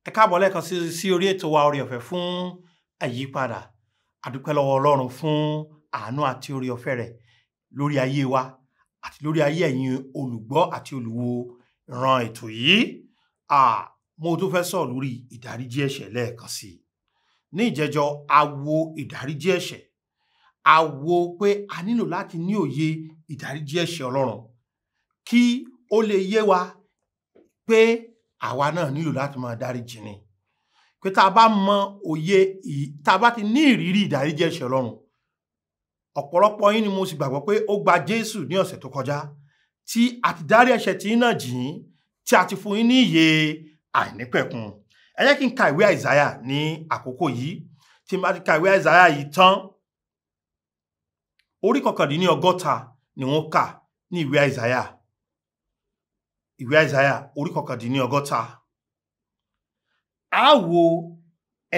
Ẹ káàbọ̀ lẹ́ẹ̀kan sí orí ètò wa Oore Ọ̀fẹ́ fún àyípadà. A dúpẹ́ lọ́wọ́ Ọlọ́run fún àánú àti oore ọ̀fẹ́ rẹ̀ lórí ayé wa àti lórí ayé ẹ̀yin olùgbọ́ àti olùwo ran ètò yìí. Mo tún fẹ́ sọ̀rọ̀ lórí ìdáríjì ẹ̀ṣẹ̀ lẹ́ẹ̀kan sí i. Ní ìjẹjọ́, a wo ìdáríjì ẹ̀ṣẹ̀. A wo pé a nílò láti ní òye ìdáríjì ẹ̀ṣẹ̀ Ọlọ́run kí ó lè yé wa pé àwa náà nílò láti máa dáríjì ni. Pé tá a bá mọ òye, tá a bá ti ní ìrírí ìdáríjì ẹ̀ṣẹ̀ Ọlọ́run. Ọ̀pọ̀lọpọ̀ yín ni mo sì gbàgbọ́ pé ó gba Jésù ní ọ̀sẹ̀ tó kọjá, tí a ti dárí ẹ̀ṣẹ̀ tí yín náà jì yín, tí a ti fún yín ní ìyè àìnípẹ̀kun. Ẹ jẹ́ kí n ka ìwé Àìsáyà ní àkókò yìí. Tí n bá ti ka ìwé Àìsáyà yìí tán, orí 69 ni wọ́n kà ní ìwé Àìsáyà. Ìwé Àìsáyà orí 69. A wo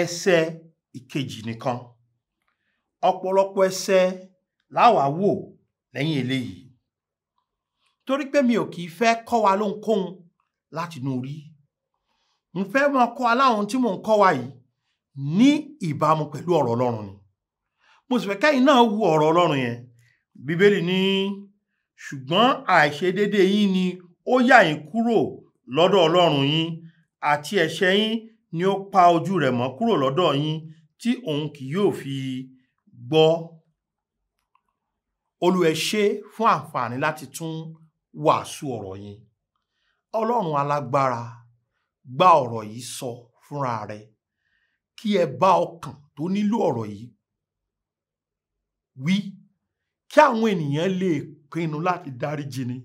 ẹsẹ̀ ìkejì nìkan. Ọ̀pọ̀lọpọ̀ ẹsẹ̀ la wá wò lẹ́yìn eléyìí. Torí pé mi ò kì í fẹ́ kọ́ wa lóhunkóhun láti inú orí. Mo fẹ́ máa kọ́ wa láwọn tí mò ń kọ́ wa yìí ní ìbámu pẹ̀lú ọ̀rọ̀ Ọlọ́run ni. Mo sì fẹ́ kẹ́yin náà wo ọ̀rọ̀ Ọlọ́run yẹn. Bíbélì ní, ṣùgbọ́n àìṣedédé yín ni ó yà yín kúrò lọ́dọ̀ Ọlọ́run yín, àti ẹ̀ṣẹ̀ yín ni ó pa ojú rẹ̀ mọ́ kúrò lọ́dọ̀ yín tí òun kì yóò fi gbọ́. Olúwa ẹ ṣé fún àǹfààní láti tún wàásù ọ̀rọ̀ yín. Ọlọ́run alágbára, gba ọ̀rọ̀ yìí sọ fúnra rẹ̀ kí ẹ bá ọkàn tó nílò ọ̀rọ̀ yìí wí, kí àwọn ènìyàn lè pinnu láti dáríjì ni,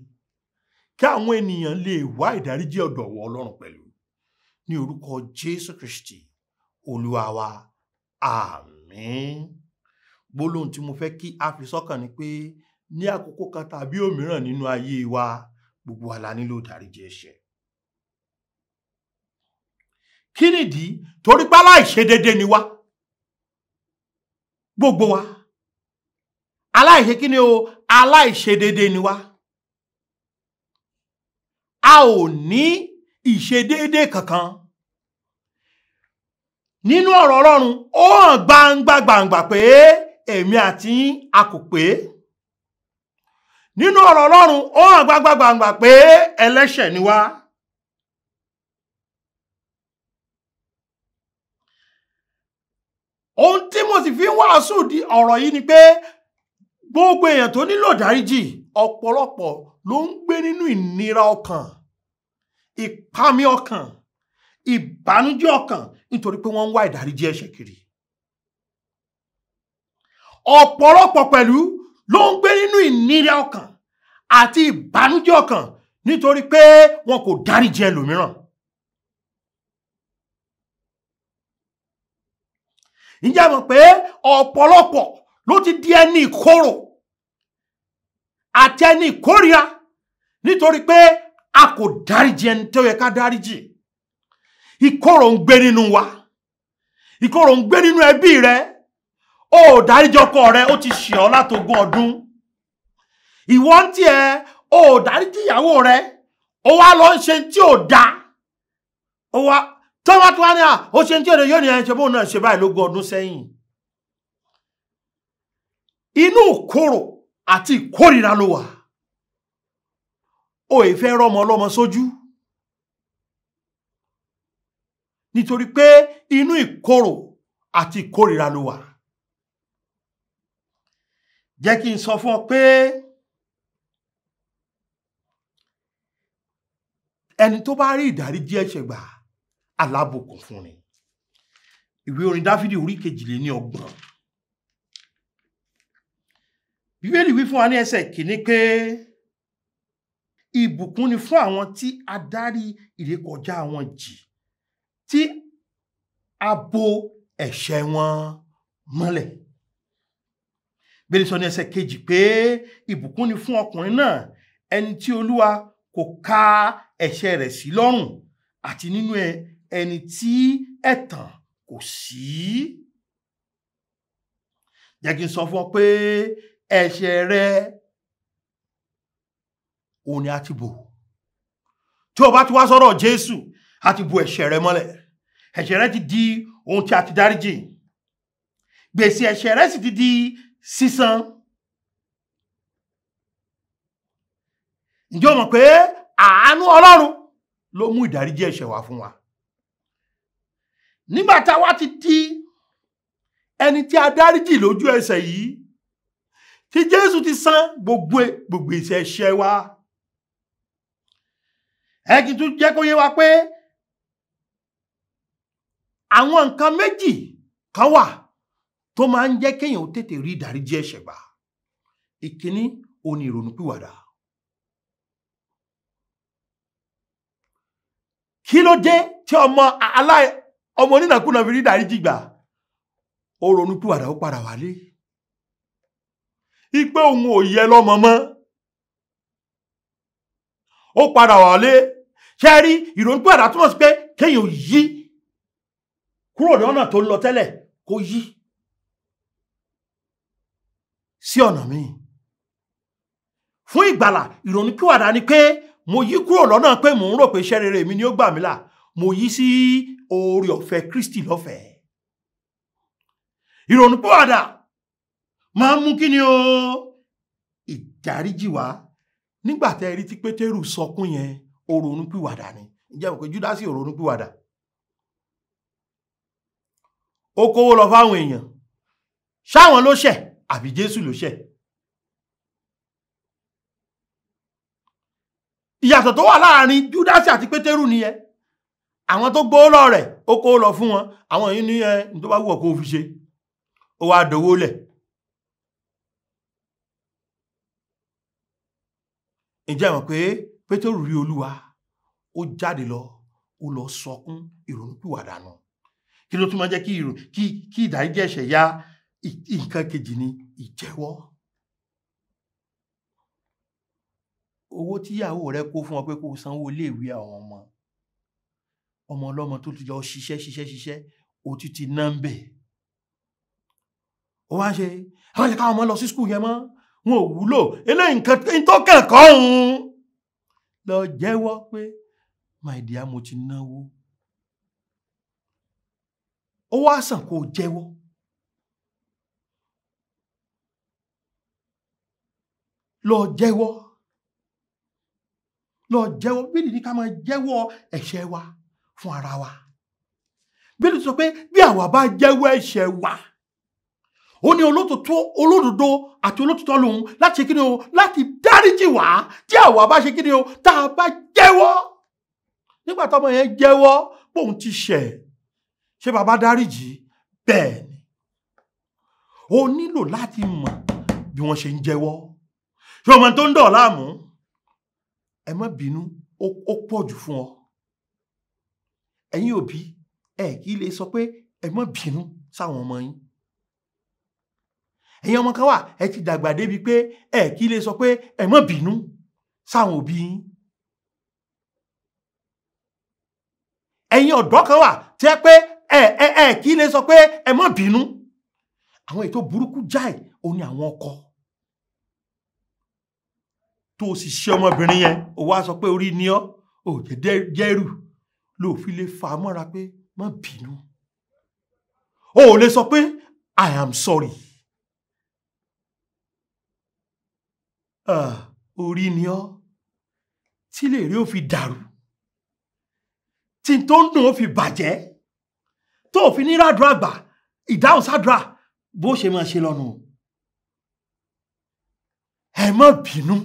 kí àwọn ènìyàn lè wá ìdáríjì ọ̀dọ̀ ọwọ́ Ọlọ́run pẹ̀lú. Ní orúkọ Jésù Kristi Olúwa wa, àmín. Gbólóhùn tí mo fẹ́ kí a fi sọ́kàn ni pé ní àkókò kan tàbí òmíràn nínú ayé wa, gbogbo wa la nílò ìdáríjì ẹ̀ṣẹ̀. Kí nìdí? Torí pé aláìṣedédé ni wá. Gbogbo wa. Aláìṣe kí ni o? Aláìṣedédé ni wá. A ò ní ìṣedédé kankan. Nínú ọ̀rọ̀ Ọlọ́run, ó hàn gbangba gbangba pé èmi àti yín a kò pé. Nínú ọ̀rọ̀ Ọlọ́run, ó hàn gbangba gbangba pé ẹlẹ́ṣẹ̀ ni wá. Ohun tí mo sì fi ń wàásù di ọ̀rọ̀ yìí ni pé gbogbo èèyàn tó nílò ìdáríjì, ọ̀pọ̀lọpọ̀ ló ń gbé nínú ìnira ọkàn, ìpamí ọkàn, ìbànújẹ́ ọkàn nítorí pé wọ́n ń wá ìdáríjì ẹ̀ṣẹ̀ kiri. Ọ̀pọ̀lọpọ̀ pẹ̀lú ló ń gbé nínú ìnira ọkàn àti ìbànújẹ́ ọkàn nítorí pé wọn kò dáríjì ẹlòmíràn. Ǹjẹ́ mọ̀ pé ọ̀pọ̀lọpọ̀ ló ti di ẹni ìkorò àti ẹni ìkórìíra nítorí pé a kò dáríjì ẹni tó yẹ ká dáríjì. Ìkorò ń gbé nínú wa, ìkorò ń gbé nínú ẹbí rẹ. O ò dáríjì ọkọ rẹ, ó ti ṣẹ̀ ọ́ látogún ọdún. Ìwọ ń tiẹ̀, o ò dáríjì ìyàwó rẹ, ó wá lọ ń ṣe tí ò da. Ó wá tó wá tó wá ní à, ó ṣe tí ò da, yóò ní ẹ ṣe bóun náà ṣe báyìí lógún ọdún sẹ́yìn. Inú ìkorò àti ìkórìíra ló wà. O ì fẹ́ rọ́mọ ọlọ́mọ sójú. Nítorí pé inú ìkorò àti ìkórìíra ló wà. Jẹ́ kí n sọ fún ọ pé ẹni tó bá rí ìdáríjì ẹ̀ṣẹ̀ gbà, alábùkún fún ni. Ìwé orin Dáfídì orí 32. Bíbélì wí fún wa ní ẹsẹ̀ kìíní pé ìbùkún ni fún àwọn tí a dárí ìrékọjá wọn jì, tí a bo ẹ̀ṣẹ̀ wọn mọ́lẹ̀. Bíbélì sọ ní ẹsẹ̀ kejì pé ìbùkún ni fún ọkùnrin náà, ẹni tí Olúwa kò ka ẹ̀ṣẹ̀ rẹ̀ sí lọ́rùn, àti nínú ẹni tí ẹ̀tàn kò sí. Jẹ́ kí n sọ fún ọ pé ẹ̀ṣẹ̀ rẹ òun ni a ti bò. Tí o bá ti wá sọ́dọ̀ Jésù, a ti bo ẹ̀ṣẹ̀ rẹ mọ́lẹ̀. Ẹ̀ṣẹ̀ rẹ ti di ohun tí a ti dáríjì. Gbèsè ẹ̀ṣẹ̀ rẹ sì ti di sísan. Ǹjẹ́ o mọ̀ pé àánú Ọlọ́run ló mú ìdáríjì ẹ̀ṣẹ̀ wá fún wa? Nígbà tá a wá ti di ẹni tí a dáríjì lójú ẹsẹ̀ yìí, tí Jésù ti san gbogbo gbèsè ẹ̀ṣẹ̀ wa. Ẹ kì í tún jẹ́ kó yé wa pé àwọn nǹkan méjì kan wà tó máa ń jẹ́ kéèyàn ó tètè rí ìdáríjì ẹ̀ṣẹ̀ gbà. Ìkíní, òun ni ìrònúpìwàdà. Kí ló dé tí ọmọ onínàkúnà fi rí ìdáríjì gbà? Ó ronúpìwàdà, ó padà wálé. Ipe òun ò yẹ lọ́mọ mọ́. Ó padà wálé. Ṣé rí ìrònúpìwàdà túmọ̀ sí pé kéèyàn yí kúrò lọ́nà tó ń lọ tẹ́lẹ̀, kó yí sí ọ̀nà míì. Fún ìgbàlà, ìrònúpìwàdà ni pé mo yí kúrò lọ́nà pé mò ń rò pé iṣẹ́ rere mi ni ó gbà mí là, mo yí sí oore ọ̀fẹ́ Kristi lọ́fẹ̀ẹ́. Ìrònúpìwàdà máa ń mú kí ni o? Ìdáríjì wá. Nígbà tẹ́ ẹ rí tí Pétérù sọkún yẹn, ó ronúpìwàdà ni. Ǹjẹ́ mọ̀ pé Júdásì ò ronúpìwàdà? Ó kówó lọ fáwọn èèyàn. Ṣáwọn ló ṣẹ̀ àbí Jésù ló ṣẹ̀? Ìyàtọ̀ tó wà láàrin Júdásì àti Pétérù nìyẹn. Àwọn tó gbówó lọ rẹ̀, ó kówó lọ fún wọn. Àwọn yìí ní ẹ ní tó bá wù ọ́ kó fi ṣe. Ó wá dowó lẹ̀. Ǹjẹ́ mọ̀ pé Pétérù rí Olúwa, ó jáde lọ, ó lọ sọkún ìrònúpìwàdà nù. Kí ló tún máa jẹ́ kí ìdáríjì ẹ̀ṣẹ̀ yá? Nǹkan kejì ni ìjẹ́wọ́. Owó tíyàwó rẹ kó fún ọ pé kó o sanwó iléèwé àwọn ọmọ ọlọ́mọ tó ti lọ ṣiṣẹ́ ṣiṣẹ́ ṣiṣẹ́, ó ti ti ná ń bẹ̀. Ó wá ṣe àwọn ìṣe káwọn ọmọ lọ sí skul yẹn mọ́, wọn ò wúlò, eléyìí nǹkan tó kẹ̀kọ́ òun. Lọ jẹ́wọ́ pé my dear, mo ti náwó. Ó wá sàn kó jẹ́wọ́. Lọ jẹ́wọ́. Lọ jẹ́wọ́. Bíbélì ní ká máa jẹ́wọ́ ẹ̀ṣẹ̀ wa fún ara wa. Bíbélì sọ pé bí àwa bá jẹ́wọ́ ẹ̀ṣẹ̀ wa, ó ní olódodo àti olótìtọ́ lòun láti ṣe kíni o, láti dáríjì wá. Tí àwa bá ṣe kíni o, tá a bá jẹ́wọ́. Nígbà tọ́mọ yẹn jẹ́wọ́ póun ti ṣẹ̀, ṣé bàbá dáríjì? Bẹ́ẹ̀ ni. O nílò láti mọ̀ bí wọ́n ṣe ń jẹ́wọ́. Ṣé ọmọ tó ń dọ̀ láàmú? Ẹ má bínú, ó pọ̀ jù fún ọ. Ẹ̀yin òbí, ẹ kì í lè sọ pé ẹ má bínú sáwọn ọmọ yín. Ẹ̀yin ọmọ kan wà, ẹ ti dàgbà débi pé ẹ kì í lè sọ pé ẹ má bínú sáwọn òbí yín. Ẹ̀yin ọ̀dọ́ kan wà tí ẹ pé ẹ kì í lè sọ pé ẹ má bínú. Àwọn ètò burúkú jáì òun ni àwọn ọkọ. Tó o sì ṣe ọmọbìnrin yẹn, o wá sọ pé orí ni ọ́, ò jẹ́ jẹ́rù, ló fi lè fà á mọ́ra pé má bínú. O ò lè sọ pé I am sorry. Orí ni ọ́, tí lè rí ó fi dàrú, tí tó ń dùn ó fi bàjẹ́, tó fi ní ràdúrà gbà, ìdáhùn sádúrà, bó ṣe máa ṣe lọ́nu. Ẹ má bínú.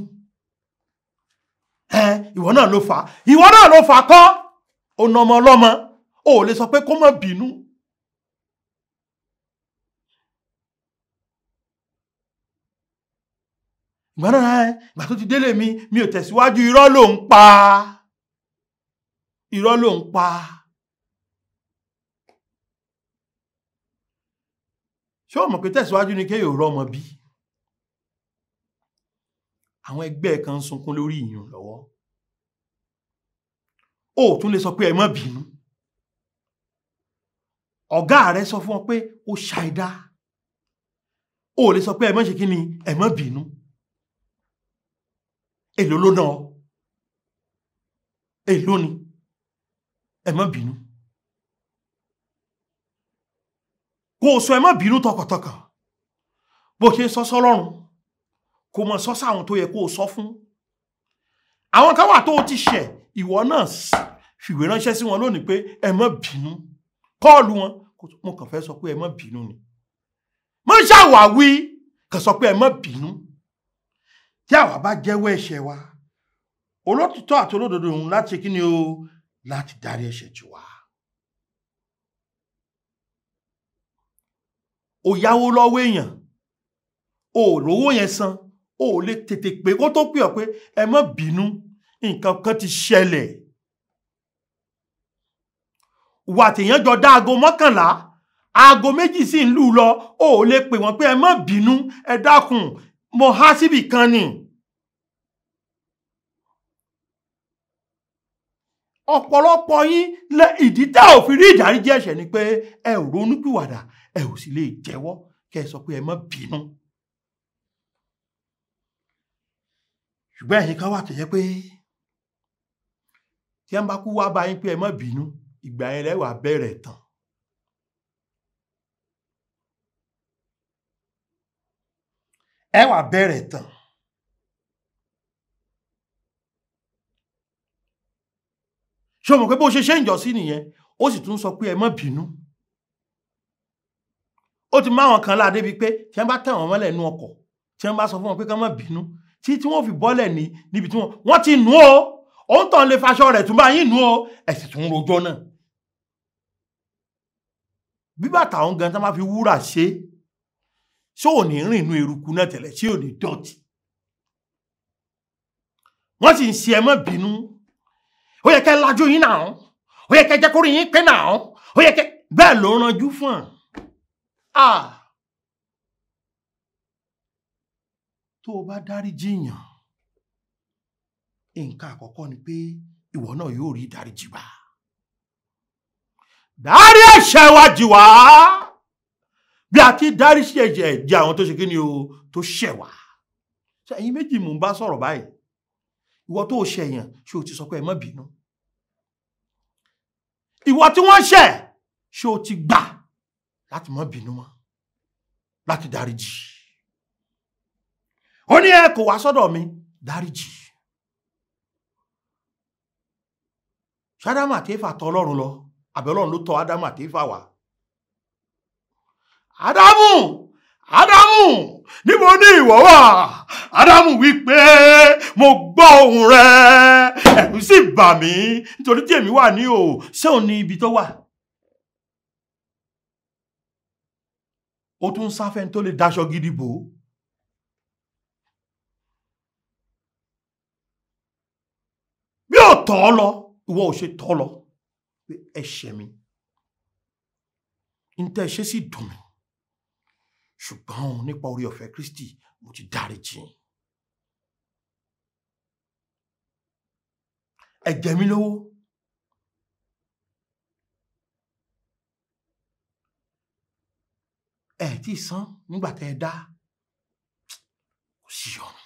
Ìwọ náà ló fà á, ìwọ náà ló fà á kọ́, ó na ọmọ ọlọ́mọ, ó lè sọ pé kó má bínú. Ìgbà náà ìgbà tó ti délé mi ò tẹ̀síwájú, irọ́ ló ń pa. Irọ́ ló ń pa. Ṣé o mọ̀ pé tẹ̀síwájú ni kéèyàn rọ́mọ bí? Àwọn ẹgbẹ́ kan ń sunkún lórí ìyún lọ́wọ́. O tún lè sọ pé ẹ má bínú. Ọ̀gá rẹ sọ fún ọ pé ó ṣàìdá. O lè sọ pé ẹ má ṣe kí ni, ẹ má bínú. Èló ló náà? Èló ni? Ẹ má bínú. Kó o sọ ẹ má bínú tọkàntọkàn. Bó ṣe ń sọ sọ́lọ́run, kó mọ sọ sáwọn tó yẹ kó o sọ fún. Àwọn kan wà tó o ti ṣẹ̀, ìwọ náà fìwé ránṣẹ́ sí wọn lónìí pé ẹ má bínú. Kọ́ọ̀lù wọn, mo kàn fẹ́ sọ pé ẹ má bínú ni. Má ṣàwáwí, kàn sọ pé ẹ má bínú. Tí àwa bá jẹ́wọ́ ẹ̀ṣẹ̀ wa, olótìtọ́ àti olódodo òun láti ṣe kí ni o, láti dárí ẹ̀ṣẹ̀ jì wá. O yáwó lọ́wọ́ èèyàn, o ò rówó yẹn san, o ò lè tètè pé kó tó pè ọ́ pé ẹ má bínú, nǹkan kan ti ṣẹlẹ̀. Wà tèèyàn jọ dá aago 11, aago 2 sì ń lù lọ, o ò lè pè wọ́n pé ẹ má bínú, ẹ dákun, mo há síbì kan ni. Ọ̀pọ̀lọpọ̀ yín lẹ ìdí tá ò fi rí ìdáríjì ẹ̀ṣẹ̀ ni pé ẹ ò ronúpìwàdà, ẹ ò sì lè jẹ́wọ́ kẹ́ ẹ sọ pé ẹ má bínú. Ṣùgbọ́n ẹ̀yin kan wà tó jẹ́ pé tí ẹ bá kú wá bá yín pé ẹ má bínú, ìgbà yẹn lẹ wá bẹ̀rẹ̀ tán. Ẹ wá bẹ̀rẹ̀ tán. Ṣé o mọ̀ pé bó ṣe ṣe ń jọ sí nìyẹn, ó sì tún sọ pé ẹ má bínú. Ó ti máwọn kan láà débi pé tí wọ́n bá tẹ̀ wọ́n mọ́lẹ̀ nú ọkọ̀, tí wọ́n bá sọ fún wọn pé ká má bínú, tí wọ́n fi bọ́lẹ̀ ní níbi tí wọ́n ti nù ó, òun tàn lè faṣọ rẹ̀ tún bá yín nù ó, ẹ sì tún rojọ́ náà. Bí bàtà òun gan tán bá fi wúrà ṣe, ṣé ò ní rìn inú eruku náà tẹ̀lẹ̀, ṣé ò ní dọ̀tí? Wọ́n sì ń ṣe ẹ má bínú. Ó yẹ kẹ́ lajú yín náà, ó yẹ kẹ́ jẹ́ kó rí yín pé náà, ó yẹ kẹ́ bẹ́ẹ̀ ló ranjú fún à. Tó o bá dáríjì yàn, nǹkan àkọ́kọ́ ni pé ìwọ náà yóò rí ìdáríjì gbà. Dárí ẹ̀ṣẹ̀ wa jì wá bí a ti dárí ẹ̀ṣẹ̀ jì àwọn tó ṣe kí ni o, tó ṣẹ̀ wá. Ṣé ẹ̀yin méjì mò ń bá sọ̀rọ̀ báyìí? Ìwọ tó ṣẹ̀yàn, ṣé o ti sọ pé ẹ má bínú? Ìwọ tí wọ́n ṣẹ̀, ṣé o ti gbà láti má bínú mọ́, láti dáríjì? Ó ní ẹ kò wá sọ́dọ̀ mi, dáríjì. Ṣé Ádámù àti Éfà tọ̀ Ọlọ́run lọ, àbí Ọlọ́run ló tọ̀ Ádámù àti Éfà wá? Ádámù, Ádámù, níbo ni ìwọ wà? Ádámù wí pé mo gbọ́ ohùn rẹ, ẹ̀rù sì bà mí nítorí tí èmi wà ní ìhòhò. Ṣé òun ní ibi tó wà? Ó tún sáfẹ́ tó lè daṣọ gidi bò ó. Bí ò tọ́ ọ lọ, ìwọ ò ṣe tọ́ lọ pé ẹ ṣẹ̀ mi, n tẹ́ ṣe sì dùn mí, ṣùgbọ́n nípa oore ọ̀fẹ́ Kristi mo ti dáríjì. Ẹ jẹ mí lówó. Ẹ tí san nígbà tẹ́ ẹ dá, kò sí ọ̀run.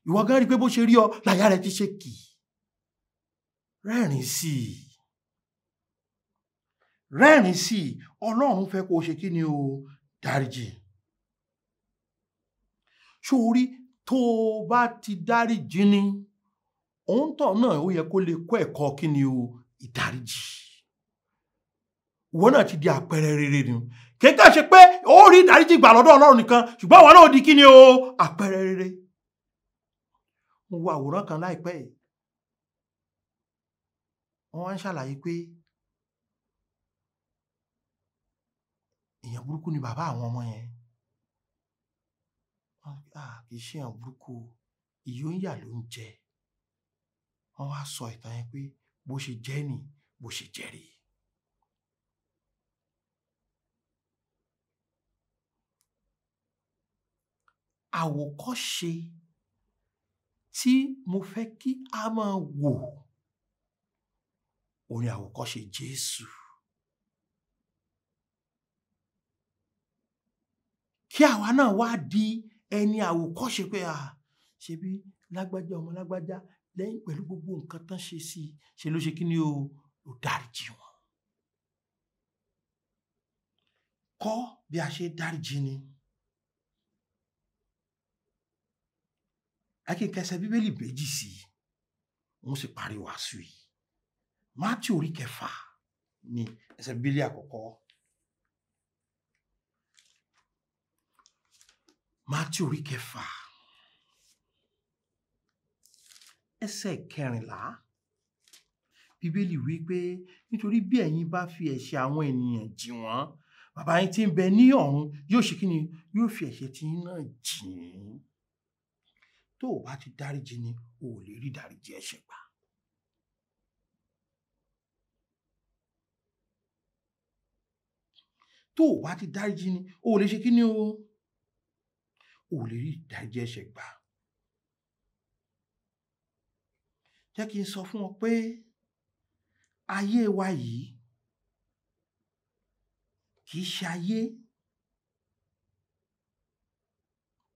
Ìwọ gan rí pé bó ṣe rí ọ láyà rẹ ti ṣe kì. Rẹ́rìn sí i. Rẹ́rìn sí i. Ọlọ́run fẹ́ kó o ṣe kí ni o, dáríjì. Ṣó o rí tó o bá ti dáríjì ni, òun tọ̀ náà ó yẹ kó lè kọ́ ẹ̀kọ́ kí ni o, ìdáríjì. Ìwọ náà ti di àpẹẹrẹ rere ni. Kéka ṣe pé ó rí ìdáríjì gbà lọ́dọ̀ Ọlọ́run nìkan, ṣùgbọ́n ìwọ náà ó di kí ni o, àpẹẹrẹ rere. Mo wo àwòrán kan láìpẹ́ yìí. Wọ́n wá ń ṣàlàyé pé èèyàn burúkú ni bàbá àwọn ọmọ yẹn. Wọ́n ní, kì í ṣe èèyàn burúkú, ìyó ń yà ló ń jẹ. Wọ́n wá sọ ìtàn yẹn pé bó ṣe jẹ́ ni, bó ṣe jẹ́ rèé. Àwòkọ́ṣe tí mo fẹ́ kí a máa wò, òun ni àwòkọ́ṣe Jésù. Kí àwa náà wá di ẹni àwòkọ́ṣe pé ṣebí lágbájá ọmọ lágbájá lẹ́yìn pẹ̀lú gbogbo nǹkan tán ṣe sí i, ṣe ló ṣe kí ni o, ló dáríjì wọn. Kọ́ bí a ṣe dáríjì ni. Akínkẹsẹ̀ Bíbélì méjì sí i, wọ́n sì parí wàásù yìí. Mátíù orí kẹfà ni ẹsẹ̀ Bíbélì àkọ́kọ́. Mátíù orí kẹfà ẹsẹ̀ kẹrìnlá. Bíbélì wí pé nítorí bí ẹ̀yin bá fi ẹ̀ṣẹ̀ àwọn ènìyàn jì wọ́n, bàbá yín tí ń bẹ ní ọ̀run yóò ṣe kíni? Yóò fi ẹ̀ṣẹ̀ tí yín náà jì yín. Tó o bá ti dáríjì ni, o ò lè rí ìdáríjì ẹ̀ṣẹ̀ gbà. Tó o bá ti dáríjì ni, o ò lè ṣe kíni o? O ò lè rí ìdáríjì ẹ̀ṣẹ̀ gbà. Jẹ́ kí n sọ fún ọ pé ayé wa yìí kì í ṣe ayé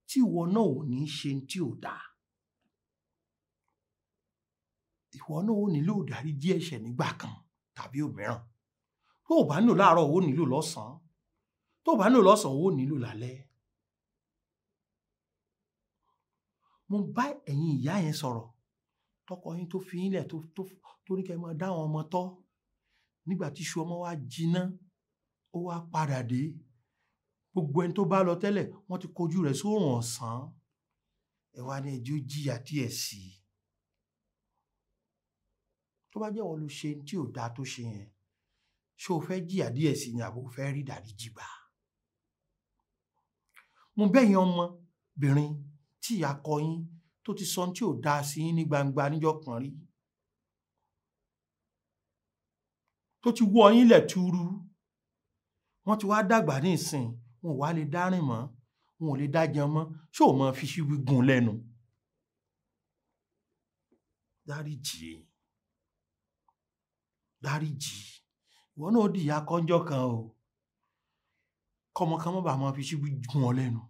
tí ìwọ náà ò ní ṣe tí ò dáa. Ìwọ náà ò nílò ìdáríjì ẹ̀ṣẹ̀ nígbà kan tàbí òmíràn. Tó o bá nílò láàárọ̀, o nílò lọ́sàn-án. Tó o bá nílò lọ́sàn-án, o nílò lálẹ́. Mo bá ẹ̀yin ìyá yẹn sọ̀rọ̀, tọkọ yín tó fi yín lẹ̀ tó ní kẹ́ máa dá àwọn ọmọ tọ́. Nígbà tí iṣu ọmọ wa jiná, ó wá padà dé. Gbogbo ẹni tó bá lọ tẹ́lẹ̀, wọ́n ti kojú rẹ̀ sóòrùn ọ̀sán. Ẹ wá ní ẹjọ́ jìyà díẹ̀ sí i. Tó bá jẹ́ ìwọ ló ṣe tí ò dáa tó ṣe yẹn, ṣé o fẹ́ jìyà díẹ̀ sí i ni àbí o fẹ́ rí ìdáríjì gbà? Mo bẹ̀ yín ọmọbìnrin tí ìyá kọ yín tó ti sọ tí ò dáa sí yín ní gbangba níjọ́ kan rí, tó ti wọ́ yín lẹ̀ túrú. Wọ́n ti wá dàgbà ní ìsìn, wọn ò wá lè dárìn mọ́, wọn ò lè dá jẹun mọ́, ṣé o mọ fi ṣíbí gún lẹ́nu? Dáríjì, dáríjì. Ìwọ náà ó di ìyá kọ́njọ́ kan o. Kọ́mọ kan mọ́ bá máa fi ṣíbí gún ọ lẹ́nu.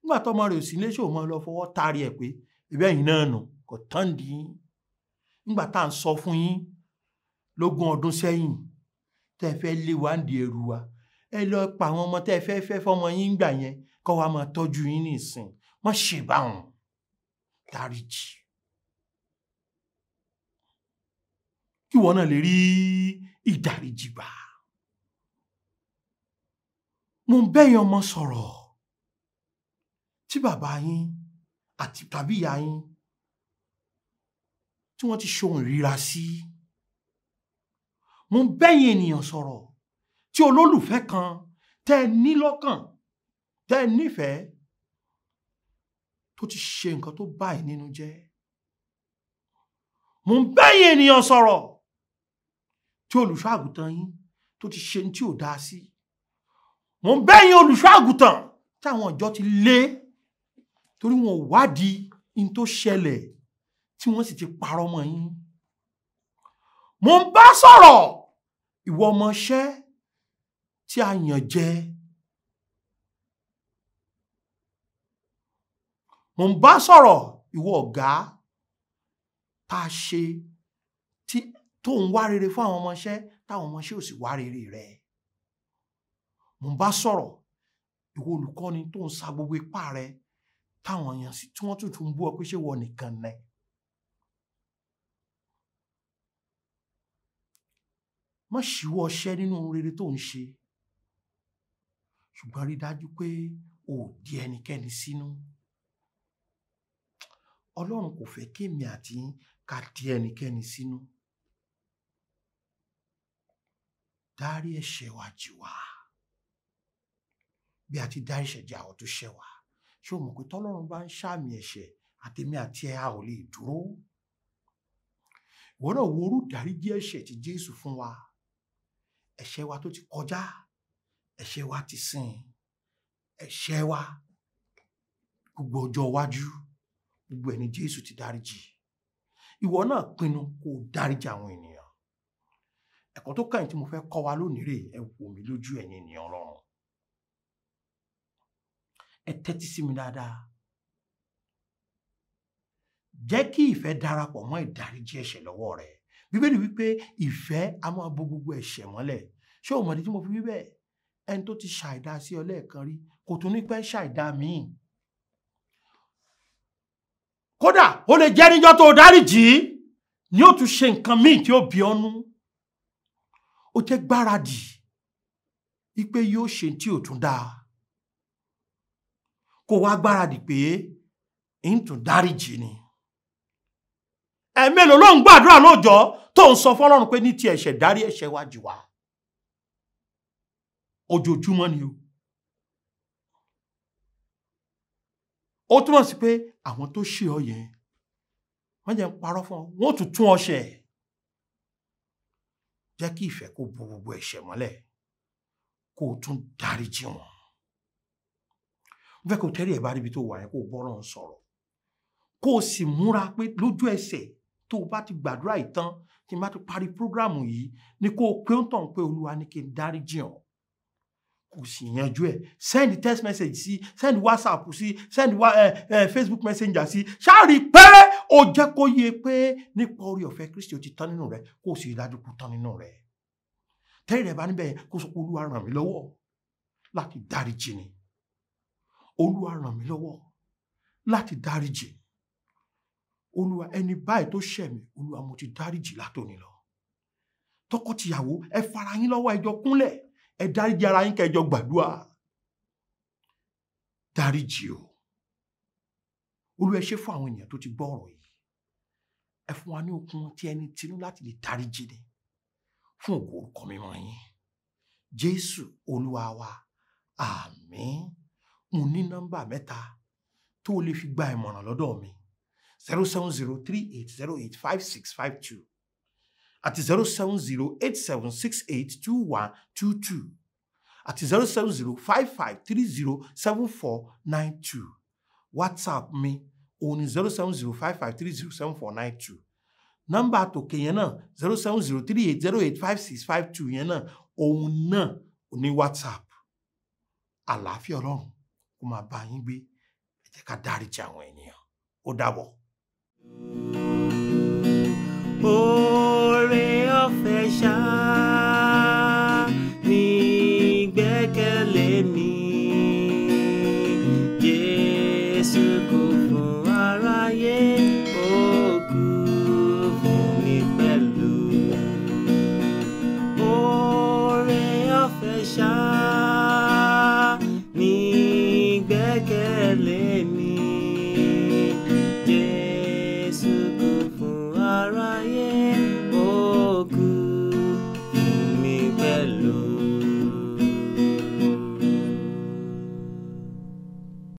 Nígbà tọ́mọ rẹ̀ ò sí nílé, ṣé o mọ lọ fọwọ́ taari ẹ̀ pé ẹbí ẹ̀yin náà nù, kò tán dì í. Nígbà tá à ń sọ fún yín lógún ọdún sẹ́yìn, tẹ́ ẹ fẹ́ lé wa ń di ẹrù wa, ẹ lọ pa àwọn ọmọ tẹ́ ẹ fẹ́ fẹ́ fọmọ yín gbà yẹn kọ́ wa máa tọ́jú yín nísìn. Má ṣe báwọn. Dáríjì. Kí ìwọ náà lè rí ìdáríjì gbà. Mo ń bẹ̀ yín ọmọ sọ̀rọ̀ tí bàbá yín àti tàbí ìyá yín tí wọ́n ti ṣohun ìríra sí. Mo ń bẹ̀ yín ènìyàn sọ̀rọ̀ tí olólùfẹ́ kan tẹ́ ẹ ní lọ́kàn, tẹ́ ẹ nífẹ̀ẹ́, tó ti ṣe nǹkan tó bá yín nínú jẹ́. Mo ń bẹ̀ yín ènìyàn sọ̀rọ̀ tí olùṣọ́ àgùntàn yín tó ti ṣe ní tí ò dáa sí. Mo ń bẹ̀ yín olùṣọ́ àgùntàn tí àwọn ìjọ ti lé torí wọn ò wádìí in tó ṣẹlẹ̀ tí wọ́n sì ti parọ́ mọ́ yín. Mo ń bá sọ̀rọ̀ ìwọ ọmọọṣẹ́ tí a yàn jẹ. Mo ń bá sọ̀rọ̀ ìwọ ọ̀gá tá a ṣe tí tó ń wá rere fún àwọn ọmọọṣẹ́ táwọn ọmọọṣẹ́ ò sì wá rere rẹ̀. Mo ń bá sọ̀rọ̀ ìwọ olùkọ́ni tó ń sa gbogbo ipá rẹ táwọn èèyàn sì tí wọ́n tún tún bú ọ pé ṣé wọ nìkan ni. Má ṣíwọ́ ọṣẹ́ nínú ohun rere tó ń ṣe, ṣùgbọ́n rí dájú pé o ò di ẹnikẹ́ni sínú. Ọlọ́run kò fẹ́ kí èmi àti yín ká di ẹnikẹ́ni sínú. Dárí ẹ̀ṣẹ̀ wa jì wá bí a ti dárí ẹ̀ṣẹ̀ jì àwọn tó ṣẹ̀ wá. Ṣé o mọ̀ pé tọ́lọ́run bá ń ṣàmì ẹ̀ṣẹ̀ àtèmi àti ẹ a ò lè dúró? Ìwọ náà wo orú ìdáríjì ẹ̀ṣẹ̀ tí Jésù fún wa. Ẹ̀ṣẹ̀ wa tó ti kọjá, ẹ̀ṣẹ̀ wa ti sìn, ẹ̀ṣẹ̀ wa gbogbo ọjọ́ iwájú, gbogbo ẹni Jésù ti dáríjì. Ìwọ náà pinnu kó o dáríjì àwọn ènìyàn. Ẹ̀kọ́ tó kàn tí mo fẹ́ kọ́ wa lónìí rèé, ẹ wò mí lójú ẹ̀yin ènìyàn Ọlọ́run. Ẹ tẹ́tí sí mi dáadáa. Jẹ́ kí ìfẹ́ darapọ̀ mọ́ ìdáríjì ẹ̀ṣẹ̀ lọ́wọ́ rẹ. Bíbélì wípé ìfẹ́ a máa bo gbogbo ẹ̀ṣẹ̀ mọ́lẹ̀. Ṣé o mọ̀ ìdí tí mo fi wí bẹ́ẹ̀? Ẹni tó ti ṣàìdá sí ọ lẹ́ẹ̀kan rí kò tún ní pẹ́ ṣàìdá míì. Kódà ó lè jẹ́ níjọ́ tó dáríjì ni ó tún ṣe nǹkan míì tí ó bí ọ́nú. Ó jẹ́ gbáradì wípé yóò ṣe tí ò tún dáa. Kó wá gbáradì pé ń tún dáríjì ni. Ẹ̀mélòó ló ń gbàdúrà lóòjọ́ tó ń sọ fọ́lọ́run pé ní ti ẹ̀ṣẹ̀ dárí ẹ̀ṣẹ̀ wa jì wá. Ojoojúmọ́ ni o. Ó túmọ̀ sí pé àwọn tó ṣe ọ yẹn, wọ́n jẹ́ ń parọ́ fún ọ, wọ́n tún tún ọ ṣe. Jẹ́ kí ìfẹ́ kó bo gbogbo ẹ̀ṣẹ̀ mọ́lẹ̀, kó o tún dáríjì wọ́n. Mo fẹ́ kó o tẹ́rí ẹ̀ bá ríbi tó wà yẹn, kó o bọ́rọ̀ ń sọ̀rọ̀. Kó o sì múra pé lójú ẹsẹ̀ tó o bá ti gbàdúrà ìtàn, tí n bá ti parí prógráàmù yìí, ni kó o pé ń tàn pé Olúwa ní kí n dáríjì ọ́. Kò sì yanjú ẹ̀. Send text message sí, send WhatsApp sí, send Facebook messenger sí. Ṣáàrí pé o jẹ́ kó yé pé nípa orí ọ̀fẹ́ Kristi ó ti tán nínú rẹ̀, kó o sì rí dájú kó tán nínú rẹ̀. Tẹ́rì rẹ̀ bá níbẹ̀ yẹn, kó sọ pé Olúwa ràn mí lọ́wọ́ láti dáríjì ni. Olúwa ràn mí lọ́wọ́ láti dáríjì. Olúwa ẹni báyìí tó ṣẹ̀ mí, Olúwa mo ti dáríjì látòní lọ. Tọkọtìyàwó ẹ fara yín lọ́wọ́, ẹ jọ kúnlẹ̀, ẹ dáríjì ara yín kẹjọ gbàdúrà. Dáríjì o. Olúwa ẹ ṣé fún àwọn ènìyàn tó ti gbọ́ ọ̀rọ̀ yìí. Ẹ fún wa ní okun tí ẹni tinú láti lè dáríjì ni. Fún ògo orúkọ mímọ́ yín. Jésù Olúwa wa. Àmín. Mo ní nọ́mbà mẹ́ta tó o lè fi gba ìmọ̀ràn lọ́dọ̀ mi. 07038085652 àti 07087682122 àti 07055307492. WhatsApp mi òun ni 07055307492. Nọ́mbà tòkè yẹn náà 07038085652 yẹn náà òun náà ní WhatsApp. Àlàáfíà Ọlọ́run kó máa bá yín gbé. Ẹ jẹ́ ká dáríjì àwọn ènìyàn. Ó dàbọ̀. Oore ọ̀fẹ́ ṣá.